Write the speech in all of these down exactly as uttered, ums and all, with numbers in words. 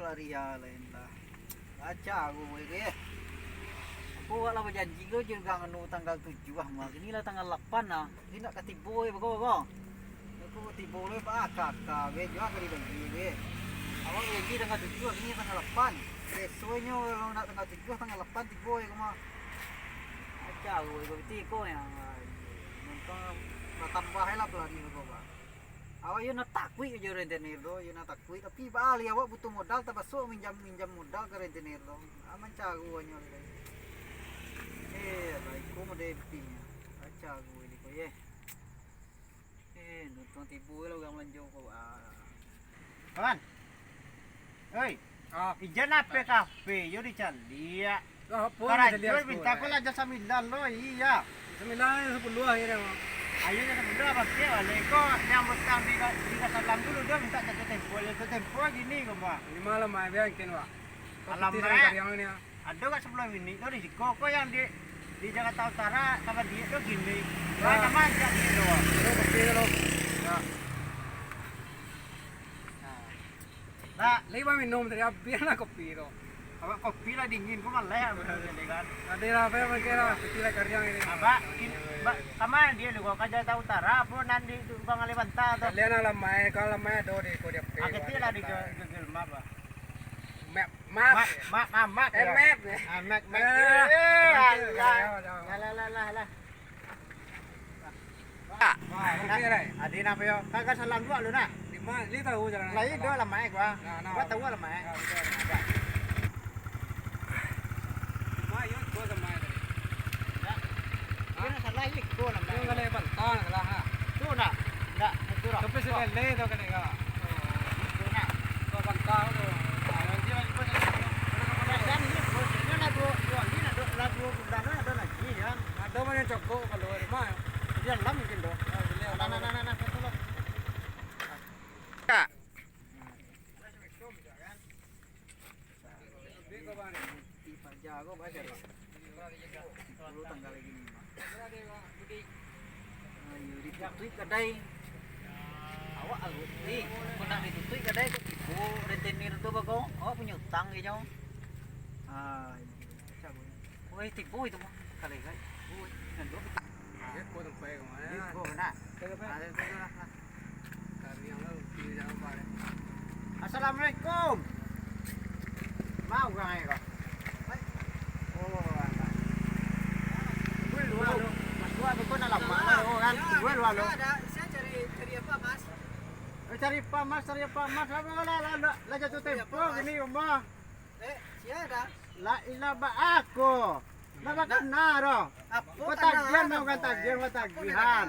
Hari ya lain lah. Baca aku, weh, ke. Aku awak lah bajanji ko jo gang anu tanggal tujuah mah. Kini lah tanggal lapan lah. Kini nak ka tibo, weh, bako, bako. Aku tibo, weh, ba-, kaka, weh, jua ka dibayia, weh. Awak bajanji tanggal tujuah, kini tanggal lapan. Besoknyo kalau nak tanggal tujuah, tanggal lapan tibo, weh, ke mah. Baca aku, weh, berarti ko yang, ah, nonton batambah lah pelari ko, Bang. Awak yo nak takuik jo rentenir tu, yo nak takuik, tapi baa lai awak butuh modal, tapakso minjam, minjam modal ka rentenir tu. Ah, mancaru anyo lai. Eh, baiko model epinyo. Kacaru ini ko, ye. Eh, untuang tibo lah urang balanjo ko. Ah. Kawan. Oi. Ah. Ijan ape kafe yo dicaliak. Lah, apo karajo ni, Dias, minta ko lah jam sambilan lo, iya. Sambilan, sapuluah akhirnyo. Ayo jam sapuluah, pasti baliak ko, yang utang di, di Kasalam dulu, dah minta jatuah tempo, jatuah tempo gini ko, Bang. Limo lah, Mai, biar mungkin, Wak. Alam, Mai. Kariang ni, ah. Ado gak sapuluah minik tu di siko, ko yang di, di Jakarta Utara, sama dia tu gini. Nah. Sama aja dia tu, Wak. Ado kopi tu. Ya. Nah. Nak, lai baminum tadi, abih lah kopi tu. Awak kopi lah dingin, kok malah ya, betul tadi kan. Tadi lah, apa yang pakai lah, kopi lah kariang ini. Abak, in-, ba-, kama dia lu, kok Jakarta Utara, apo nan di, di Bang Ali Banta tu? Kalian lah lamai, kalau lamai ado di, kok dia pakai. Ah, kecil lah di Google Map lah. Map, map. Map, map, map, map, eh, ya. Map. Ah, map, map. Eh, eh, alah. Alah, alah, alah, alah. Ah, oke, Rai. Adi napa yo? Kagak salah dua lu nah. Lima, li tahu jalan. Lai dua lah, Mai, gua. Nah, nah. Gua tahu lah, Mai. Nah, betul. Nah. Lima, yo, dua sama tadi. Ya. Ini salah iko lah, Mai. Itu kalau bantang salah, ha. Tu nak. Ndak, itu lah. Tapi sekali tu kena enggak. Itu nak. Kau bantang tu. Nah, nanti lagi pun. Nah, dan ini, bos, ini nak dua, dua, ini nak dua, lah dua bulan, ada lagi, ya. Ado mah yang cokok kalau rumah. Di dalam mungkin doh. Ah, boleh. Nah, nah, nah, nah, nah, satu lah. Ya. Di paja ko baca, Pak. Sepuluh tanggal lagi ni, Pak. Ayo, ditutuik kadai. Awak agut ni, kok nak ditutuik kadai tu? Ibu rentenir tu bako, awak punyo utang je nyo. Ah, iyo, cabut. Woi, tibo itu mah. Kalai, kai. Woi, nandok. Iyo, ko sampai ka ma? Iyo, ko na. Ka ma? Ah, itu lah, lah. Kami yang lalu, di jalan Padan. Assalamualaikum. Mau urang ai ko? Oh, alah. Woi, lu, lu. Mas, gua tu kau nak lama lah, oh, kan? Woi, lu, lu. Saya ada, saya cari, cari apa, Mas? Eh, cari apa, Mas? Cari apa, Mas? Lah, lah, lah, lah, lah jatuh tempo gini, Uma. Eh, sia dah? Lah, ilah ba ako. Nak bakana doh. Apo batagihan, tanah, batagihan, batagihan. Apo batagihan?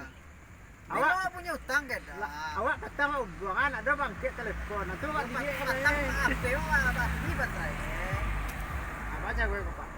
Awak punyo utang ke dah? Lah, awak patang awak buang, ado bangkek telepon. Nah, tu awak didik. Patang ape awak bagi baterai? Apa aja gue, Pak?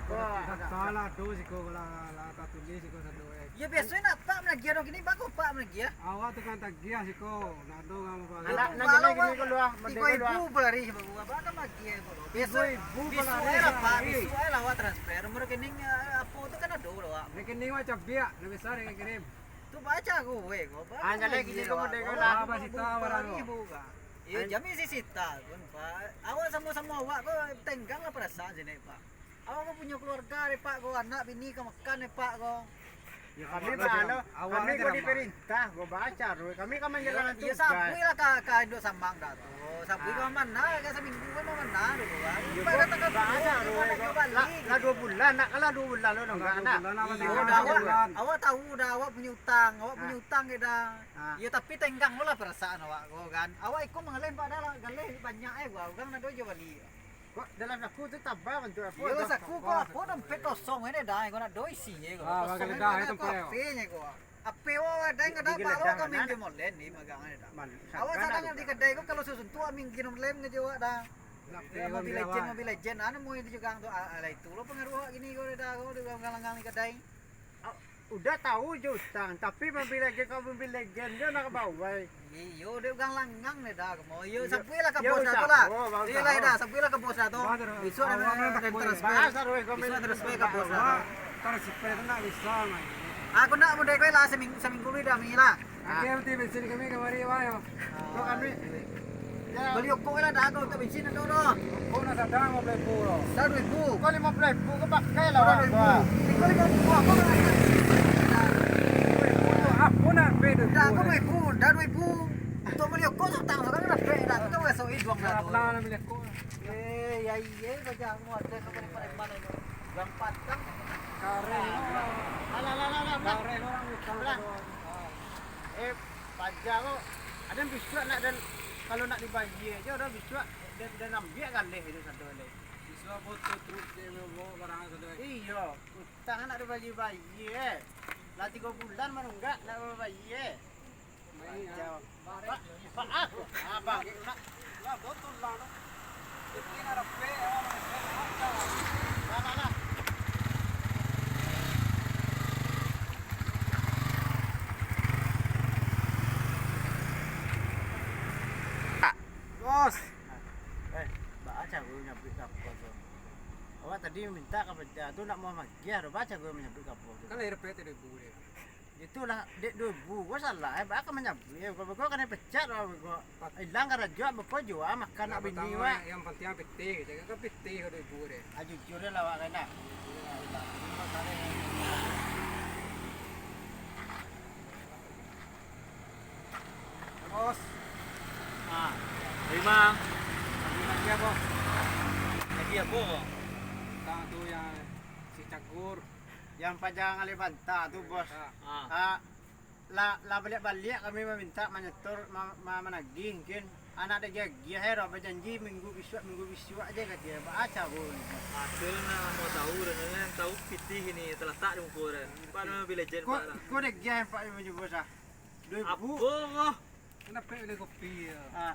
Wah, salah tu siko lah, lah tatulis siko sado, eh. Ya, biasonyo nak Pak managiah dong kini, bako Pak managiah? Awak tukang tagiah siko, nak dong. Anak, nak jalan gini keluar, merdeka keluar. Tigo ribu balari baru, abang kan bagi ko. Tigo ribu balari. Besok, besok lah, Pak, besok lah awak transfer nomor rekening, eh, apo tu kan ado lah, Pak. Rekening awak cabiak, nak biaso rekening kirim. Tu baca aku, weh, ko. Ah, jalan gini ko, merdeka lah. Apa sita barang ko? Tigo ribu balari, Pak. Yo, jamin sih sita pun, Pak. Awak samo-samo awak ko, tenggang lah perasaan sini, Pak. Awak ko punyo keluarga deh, Pak, ko, anak bini ka makan deh, Pak, ko. Ya, kami balo, kami ko diperintah, ko baca, kami ka manjalankan tugas. Ya, sabui lah ka, ka Induk Samang dah tu. Sabui ka ma, ka saminggu kan ma dulu, kan. Ya, Pak, ko datang ka baca, rumah, ko balik. Lah, lah duo bulan, nak, lah duo bulan lo, nak. Iyo, dah, awak, awak tahu dah, awak punyo utang, awak punyo utang ke dah. Yo, tapi tenggang lo lah perasaan awak ko, kan. Awak iko mangaleh, Pak, dah lah, galeh banyak, eh, urang nado jo bali. Kok dalam saku tu taba bantuak apo? Yo, saku ko apo, dompet kosong ini dah, ko nak do isi je ko. Ah, kosong ini, dompet ko. Ape nyo ko? Ape awak dah, ndak ado apo, awak ka main game online ni, magang ni dah. Awak sadang di kadai ko, kalau susuntuak main game online ngejo awak dah. Mobile Legend, Mobile Legend, anu mau itu juga tu, ah, alah itu lo pengaruh awak gini ko dah, ko di langgang di kadai. Udah tahu jo utang, tapi Mobile Legend, kalau Mobile Legend jo nak bawa. Iyo, dek urang langgang ni dah, kamo. Iyo, sabuiklah ka bos dah tu lah. Iyo lah dah, sabuiklah ka bos dah tu. Bisuak transfer, bisuak transfer ka bos dah tu. Transfer tu ndak bisa, man. Aku nak mudah kau lah, saminggu, saminggu ni dah, mi lah. Oke, nanti bensin kami kamari, wah, yo. Kau kami. Bali rokok lah dah, kau tak bensin dah doh. Rokok nak sadang lima puluah ribu doh. Dah dua ribu. Kau lima puluah ribu kau pakai lah. Dah dua ribu. Kau lima puluah, kau nak sadang. Dua ribu tu, apa nak ambil dua ribu? Dah, kau dua ribu. Dah dua ribu. Untuk bali rokok tu tak, kau nak ambil dah. Kau nak masuk hidup dah tu. Nak bali rokok. Eh, ya, iya, baca aku ada kau boleh pada mana tu. Gampang kan? Kareh. Alah, alah, alah, alah. Kareh orang utang. Alah. Eh, paja ko. Ada bisuak nak dan, kalau nak dibayia aja, ada bisuak dan, dan ambiak galeh itu satu galeh. Bisuak foto truk dia bawa barang satu galeh. Iyo, utang nak dibayia-bayia, eh. Lah tiga bulan manunggak nak bayia, eh. Paja. Pak, Pak, aku. Ah, Pak, nak. Lah, botol lah, no. Itu nak rapek, ah, rapek, ah, lah, lah, lah. Bos. Eh, baa caro nyabuik ka bos tu? Awak tadi minta ka paja tu nak mau magiah tu, baa caro nyabuik ka bos tu? Kan lahir P T dulu dia. Itulah, dek dua ribu, gua salah, eh, baa ka manyabuik, eh, gua, gua kanai pecat lah, gua. Ilang karajo, beko jua makan nak bini, wak. Yang penting pitih, jaga kan pitih dua ribu deh. Ah, jujur lah, wak, kan, nah. Bos. Ah. Terima. Terima kasih, Bos. Lagi apa, Bos? Tentang tu yang si Cagur. Yang paja ngalih banta tu, Bos. Ah. Ah, lah, lah baliak-baliak kami maminta, manyetor, ma-, ma-, managih, mungkin anak dak agiah-agiah, eh, ro, bajanji minggu bisuak, minggu bisuak aja, kato dia. Baa caro ni, Bos? Ado nak mau tahu, dan tahu pitih ini talatak di muko dia. Pak, nama Bill Legend, Pak, lah. Ko dak agiah, Pak, baju, Bos, ah. Dua ribu. Apa, Bos? Kan dapek beli kopi, yo. Ah.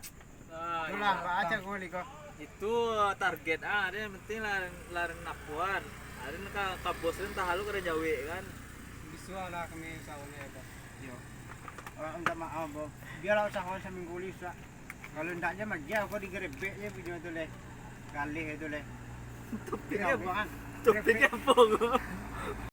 Ah, itulah, iyo. Baa caro ko. Itu target, ah, ado yang penting lah, lah napuan. Ado ka, ka bos tu, entah lalu kada jawek, kan. Bisuak lah kami usahonyo, yo, Bos. Yo. Ah, minta maaf, Bos. Biarlah usaho saminggu li, Bos. Kalau ndak je magiah, ko digerebek je punyo tu leh. Galeh tu leh. Topik apa? Topik apa ko?